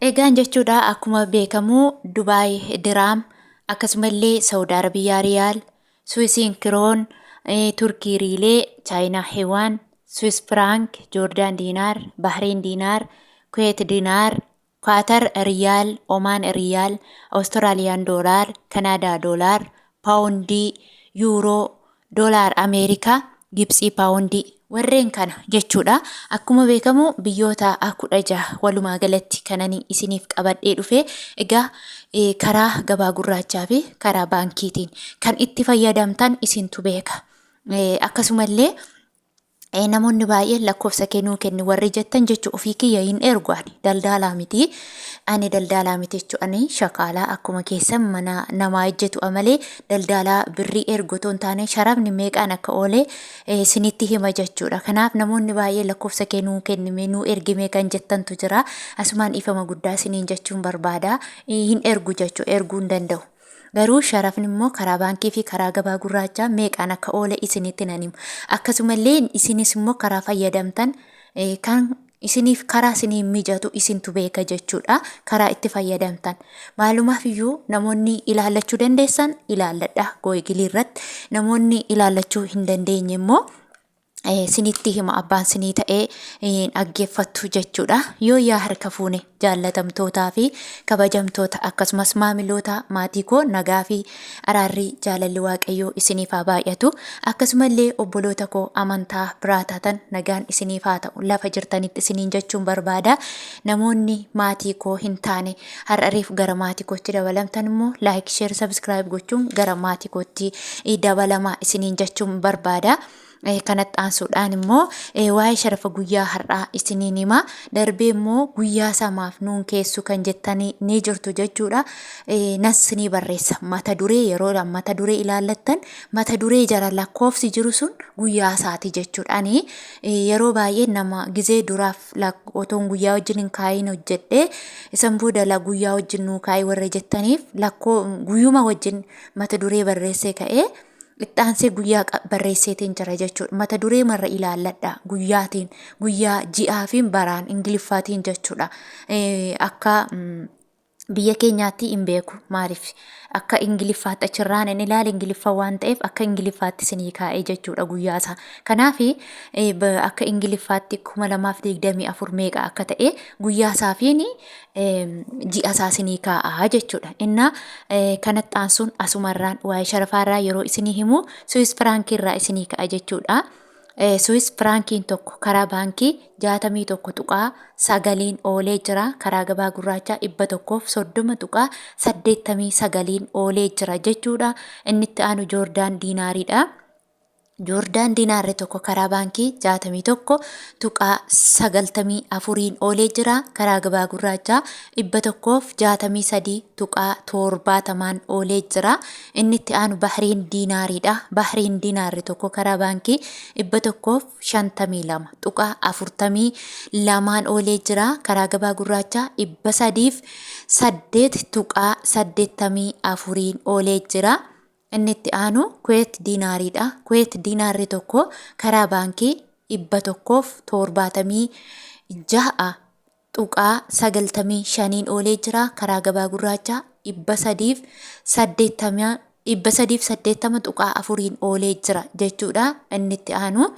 Egaan jechuudha akkuma beekamu Dubaay Diraam, akkasumallee Saawud Arabiyaa Riyaal, Suwisiin Kiroon, Turkii Riilee, Chaayinaa Heewaan, Swiss Firaank, Joordaan Diinaar, Bahreen Diinaar, Kuweet Diinaar, Kaatar Riyaal, Omaan Riyaal, Awustiraaliyaan Doolaar, Kanaadaa Doolaar, Paawundii, Yuuroo, Doolaar Ameerikaa, Gibsii Paawundii warreen kana jechuudha. Akkuma beekamu biyyoota 16 walumaa galatti kanani isiniif qabadhee dhufe. Egaa karaa gabaa gurraachaa fi karaa baankiitiin kan itti fayyadamtan isintu beeka. Akkasumallee namoonni baay'een lakkoofsa kee nuu kenni warri jettan jechuu, ofii kiyya hin ergu, ani daldaalaa miti. Ani daldaalaa miti jechuu, ani shakaalaa akkuma keessan mana namaa hojjetu malee daldaalaa birrii ergu otoo hin taane, sharafni meeqaan akka oole isinitti hima jechuudha. Kanaaf namoonni baay'een lakkoofsa kee nuu kennime, nuu ergime kan jettantu jira. Asumaan ifama guddaa isiniin jechuun barbaada. Hin ergu jechuu, erguu hin danda'u. Garuu sharafni immoo karaa baankii fi karaa gabaa gurraachaa meeqaan akka oole isinitti nan himu. Akkasumallee isinis immoo karaa fayyadamtan kan isiniif karaa isinii mijatu isintu beeka jechuudha. Karaa itti fayyadamtan. Maalumaaf iyyuu namoonni ilaallachuu dandeessan ilaalladha Googilii irratti. Namoonni ilaallachuu hin dandeenye immoo isinitti hima, abbaan sinii ta'ee dhaggeeffattu jechuudha. Yoo yaa harka fuune, jaallatamtootaa fi kabajamtoota akkasumas maamiloota maatii koo, nagaa fi araarri jaalalli Waaqayyoo isiniif haa baay'atu. Akkasumallee obboloota koo amantaa biraa taatan, nagaan isiniif haa ta'u lafa jirtanitti isiniin jechuun barbaada. Namoonni maatii koo hin taane har'a reefu gara maatii kootti dabalamtan immoo like, share, subscribe gochuun gara maatii kootti dabalamaa isiniin jechuun barbaada. Kanatti aansuudhaan immoo waa'ee sharafa guyyaa har'aa isiniin hima. Darbee immoo guyyaa samaaf nuun keessu kan jettanii ni jirtu jechuudha. Nas ni barreessa. Mata duree yeroo mata duree ilaallattan, mata duree jala lakkoofsi jiru sun guyyaa isaati jechuudha. Ani yeroo baay'ee nama gizee duraaf otoon guyyaa wajjin hin kaa'iin hojjedhee, isan booda guyyaa wajjin nuu kaa'ii warra jettaniif, lakkoo guyyuma wajjin mata duree barreessee ka'ee itti guyyaa barreesseetiin jira jechuudha. Mata duree marra ilaalladha guyyaatiin, guyyaa, ji'aa fi baraan Ingiliffaatiin jechuudha. Akka biyya keenyaatti hin beeku, maaliif akka Ingiliffaatti achirraan hin ilaale, Ingiliffa waan ta'eef akka Ingiliffaatti isinii kaa'ee jechuudha guyyaasaa. Kanaaf akka Ingiliffaatti 2024 meeqa akka ta'e guyyaa isaa fi ji'a isaa isinii kaa'aa jechuudha. Innaa kanatti aansuun asumarraan waa'ee sharafaarraa yeroo isinii himu Swiss firaankiirraa isinii ka'a jechuudha. Swiss firaankiin tokko karaa baankii 61.9n oolee jira. Karaa gabaa gurraachaa 130.89n oolee jira jechuudha. Inni itti aanu Joordaan diinaariidha. Joordaan diinaarri tokko karaa baankii 61.94n oolee jira. Karaa gabaa gurraachaa 163.70n oolee jira. Inni itti aanu Bahriin diinaariidha. Bahriin diinaarri tokko karaa baankii 152.42n oolee jira. Karaa gabaa gurraachaa 308.84n oolee jira. Inni itti aanu Kuweet diinaariidha. Kuweet diinaarri tokko karaa baankii 176.95n oolee jira. Karaa gabaa gurraachaa 380.4n oolee jira jechuudha. Inni itti aanu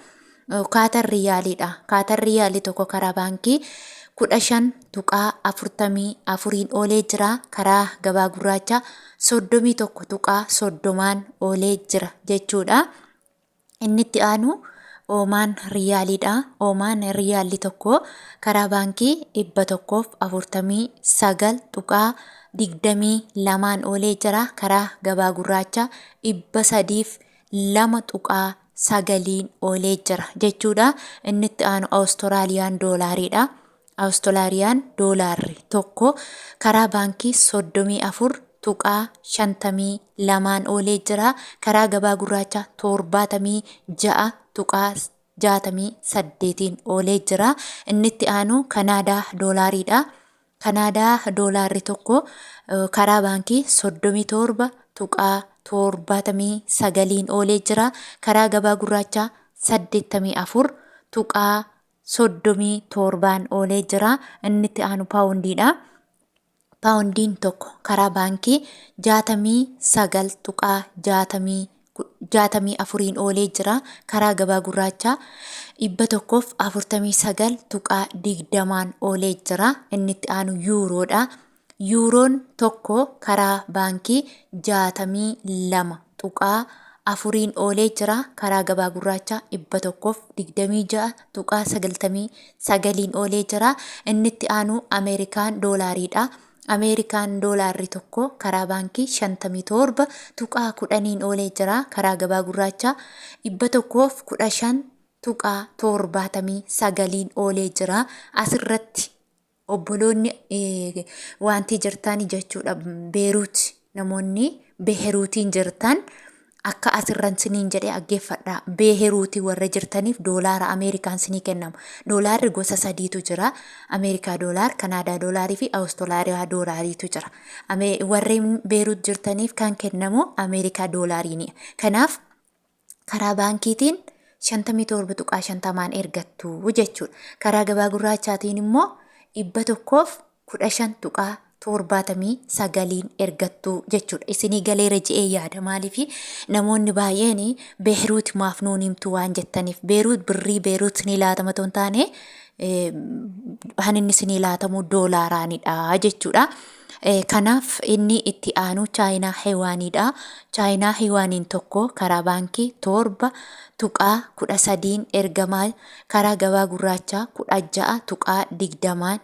Kaatar riyaaliidha. Kaatar riyaalii tokko karaa baankii 15.44n oolee jira. Karaa gabaa gurraachaa 31.30n oolee jira jechuudha. Inni itti aanu Oomaan riyaaliidha. Oomaan riyaalli tokko karaa baankii 149.22n oolee jira. Karaa gabaa gurraachaa 302.9n oolee jira jechuudha. Inni itti aanu Awustiraaliyaan doolaariidha. Awustiraaliyaan doolaarri tokko karaa baankii 34.52n oolee jira. Karaa gabaa gurraachaa 76.68n oolee jira. Inni itti aanu Kanaadaa doolaariidha. Kanaadaa doolaarri tokko karaa baankii 37.79n oolee jira. Karaa gabaa gurraachaa 84.37n oolee jira. Inni itti aanu paawundiidha. Paawundiin tokko karaa baankii 69.64n oolee jira. Karaa gabaa gurraachaa 149.20n oolee jira. Inni itti aanu yuuroodha. Yuuroon tokko karaa baankii 62.4n oolee jira. Karaa gabaa gurraachaa 126.99n oolee jira. Inni itti aanu Ameerikaan doolaariidha. Ameerikaan doolaarri tokko karaa baankii 57.10n oolee jira. Karaa gabaa gurraachaa 115.79n oolee jira. Asirratti obboloonni wanti jirtan jechuudha, Beeruut, namoonni Beeruutiin jirtan akka asirran siniin jedhee dhaggeeffadha. Beeruutii warra jirtaniif doolaara Ameerikaan sinii kennama. Doolaarri gosa sadiitu jira. Ameerikaa doolaar, Kanaadaa doolaarii fi Awustiraaliyaa doolaariitu jira. Warreen Beeruut jirtaniif kan kennamu Ameerikaa doolaariini. Kanaaf karaa baankiitiin 57.50n ergattu jechuudha. Karaa gabaa gurraachaatiin immoo 115.79n ergattu jechuudha. Isinii galeera je'ee yaada. Maaliif namoonni baay'een Beeruut maaf nuun himtu waan jettaniif, Beeruut birrii Beeruut ni laatama otoo hin taane, kan inni isinii laatamu doolaaraanidha jechuudha. Kanaaf inni itti aanu Chaayinaa Hewaaniidha. Chaayinaa Hewaaniin tokko karaa baankii 7.13n ergamaa, karaa gabaa gurraachaa 16.20n.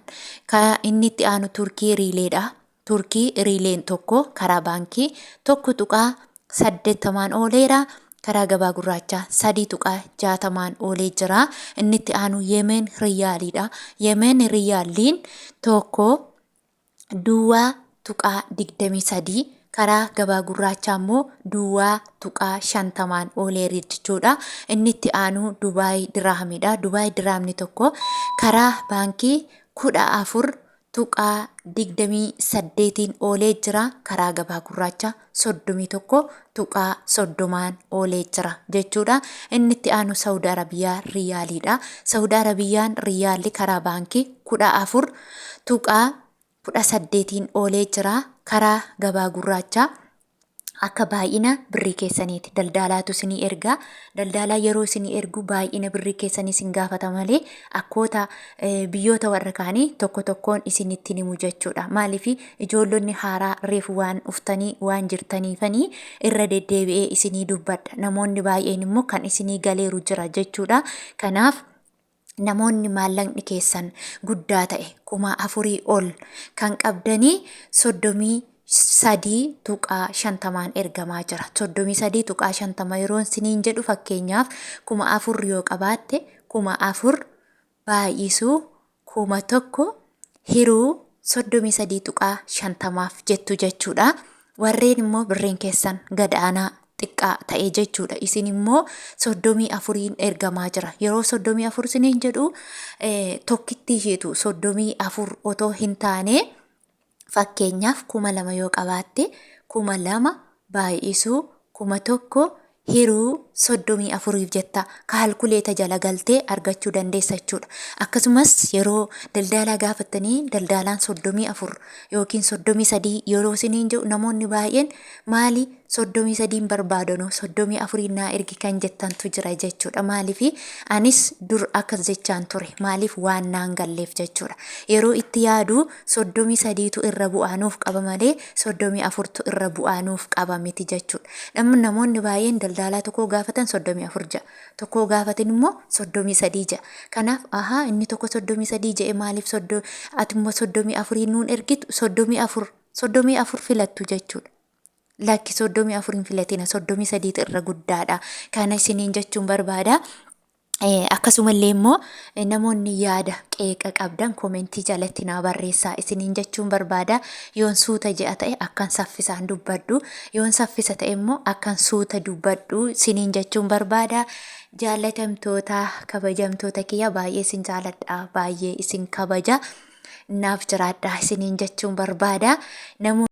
Inni itti aanu Turkii Riileedha. Turkii Riileen tokko karaa baankii 1.80n ooleera. Karaa gabaa gurraachaa 3.60n oolee jira. Inni itti aanu Yemen Riyaaliidha. Yemen Riyaaliin tokko 0.23, karaa gabaa gurraachaa immoo 0.50n ooleera jechuudha. Inni itti aanu Dubaay Diraamidha. Dubaay Diraamni tokko karaa baankii 14.28n oolee jira. Karaa gabaa gurraachaa 31.30n oolee jira jechuudha. Inni itti aanu Saawud Arabiyaa Riyaaliidha. Saawud Arabiyaan Riyaalli karaa baankii 14.18n oolee jira. Karaa gabaa gurraachaa akka baay'ina birrii keessaniiti. Daldaalaatu isinii ergaa. Daldaalaa yeroo isinii ergu baay'ina birrii keessanii isin gaafata malee akkoota biyyoota warra kaanii tokko tokkoon isinitti himu jechuudha. Maaliif ijoollonni haaraa reefu waan dhuftanii waan jirtaniifanii irra deddeebi'ee isinii dubbadha. Namoonni baay'een immoo kan isinii galeeru jira jechuudha. Kanaaf namoonni maallaqni keessan guddaa ta'e, 4,000 ol kan qabdanii, 33.50n ergamaa jira. 33.50 yeroon siniin jedhu, fakkeenyaaf 4,000 yoo qabaatte, 4,000 baay'isuu 1,000 hiruu 33.50f jettu jechuudha. Warreen immoo birriin keessan gad aanaa, xiqqaa ta'e jechuudha. Isin immoo 34n ergamaa jira. Yeroo 34 isiniin jedhu, tokkitti isheetu 34 otoo hin taane, fakkeenyaaf 2,000 yoo qabaatte, 2,000 baay'isuu 1,000 hiruu 34f jetta, kaalkuleeta jala galtee argachuu dandeessa jechuudha. Akkasumas yeroo daldaalaa gaafattanii, daldaalaan 34 yookiin 33 yeroo isiniin jedhu, namoonni baay'een maali 33n barbaadanoo 34n naa ergi kan jettantu jira jechuudha. Maaliif anis dur akkas jechaan ture, maaliif waan naan galleef jechuudha. Yeroo itti yaadu 33tu irra bu'aa nuuf qaba malee 34tu irra bu'aa nuuf qaba miti jechuudha. Namoonni baay'een daldaalaa tokko gaafatan 34 ja'a. Tokko gaafatan immoo 33 ja'a. Kanaaf ahaa, inni tokko 33 jedhe, maaliif ati immoo 34 nuun ergitu, 34 filattu jechuudha. Lakki, 34 hin filatina, 33tu irra guddaadha. Kana isiniin jechuun barbaada. Akkasumallee immoo namoonni yaada qeeqa qabdan koomentii jalatti naa barreessaa isiniin jechuun barbaada. Yoon suuta je'a ta'e akkan saffisaan dubbadhu, yoon saffisa ta'e immoo akkan suuta dubbadhu isiniin jechuun barbaada. Jaallatamtoota, kabajamtoota kiyya, baay'ee isin jaaladha, baay'ee isin kabaja. Naaf jiraadha isiniin jechuun barbaada. Namoonni